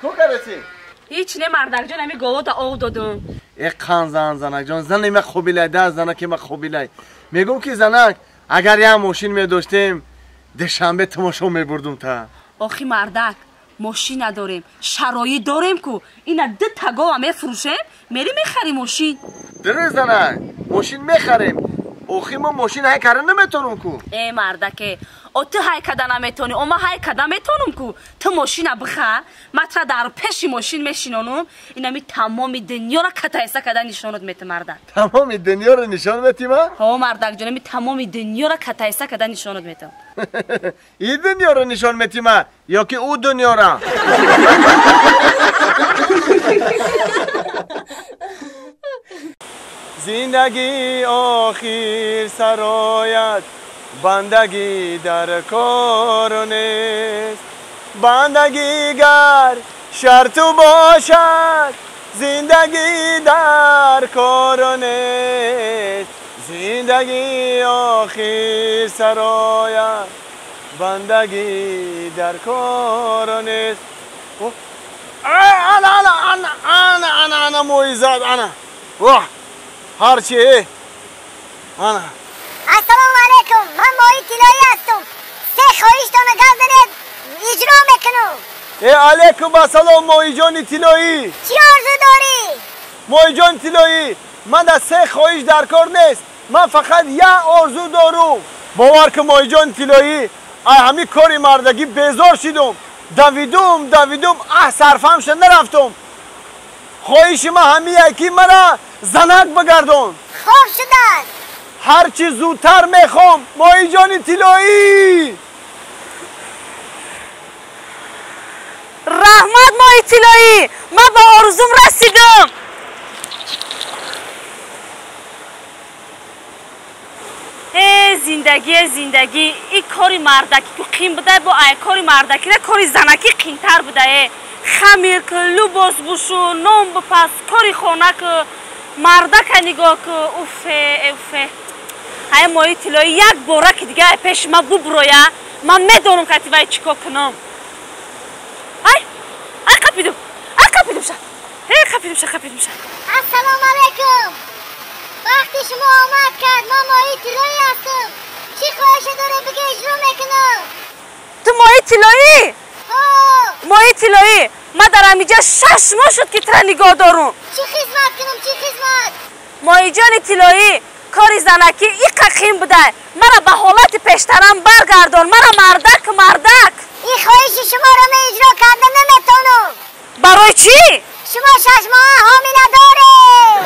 Чикор кардасӣ? Ҳеч не мардакҷон, ами говота ов додум. Э қан зан занакҷон, зани ма қобилай, да занаки ма қобилай. Мегум ки занак, агар як мошин медоштем, Душанбе тамошо мебурдум та. Охи мардак, мошин надорем, шароит дорем ку. Ина ду та гова мефурӯшем, мери мехарӣ мошин. Дуруст занак, мошин мехарем. Охи мо мошин ҳай карда наметонум ку. Э мардаке, о ту ҳай карда наметонӣ, о ма ҳай карда метонум ку. Ту мошина бихар, ма тра дар пеши мошин мешинонум, инами тамоми дунёро катайса карда нишонот метим мардак. Тамоми дунёро нишон метима? Ҳо мардакҷон, ами тамоми дунёро катайса карда нишонот метим. И дунёро нишон метима ё ки ӯ дунёро? Зиндагӣ охир сарояд, бандагӣ дар кор нест. Бандагӣ гар шарту бошад, зиндагӣ дар кор нест. Зиндагӣ охир сарояд, бандагӣ дар кор нест. Ана ана ана ана ана ана моизад ана. Воҳ! Ҳарчи ана. Ассалому алайкум, ман моҳи тиллоӣ ҳастам. Се хоҳиштонро гап занед, иҷро мекунам. Э алайкум ассалом, моҳиҷони тиллоӣ. Чӣ орзу дорӣ? Моҳиҷони тиллоӣ, ман дар се хоҳиш дар кор нест. Ман фақат як орзу дорум. Бовар кун моҳиҷони тиллоӣ, ай ҳамин кори мардагӣ безор шидум. Давидум, давидум, аҳ сарфамша нарафтум. Хоҳиши ман ҳамие ки мара занак бигардон. Хоб шудааст. Ҳарчи зудтар мехоҳам, моҳиҷони тиллоӣ. Раҳмат моҳи тиллоӣ, ман ба орзум расидам. Э зиндагӣ, зиндагӣ, и кори мардакӣ ку қин буда, бо ай кори мардакӣ на кори занакӣ қинтар буда. Э хамир ку, лубос бушу, нон бипаз, кори хона ку, мардака нигоҳ ку. Уфе, уфе. Ай моҳи тиллоӣ як бора ки дига ай пеши ман бубуроя, ман медонам кати вай чӣ кор кунам. Ай, ай қапидум, ай қапидум ша. Э қапидум ша, қапидум ша. Ассалому алайкум. Вақти шумо омад кард, ман моҳи тиллоӣ ҳастам. Чӣ хоҳише доред биге иҷро мекунам. Ту моҳи тиллоӣ? Моҳи тиллоӣ, ман дар ҳамиҷа 6 моҳ шуд ки тура нигоҳ дорум. Чӣ хизмат кунам, чӣ хизмат? Моҳиҷони тиллоӣ, кори занакӣ иқа қин буда. Мара ба ҳолати пештарам баргардон. Мара мардак, мардак. Ин хоҳиши шуморо ман иҷро карда наметавонам. Барои чӣ? Шумо 6 моҳа ҳомила доред.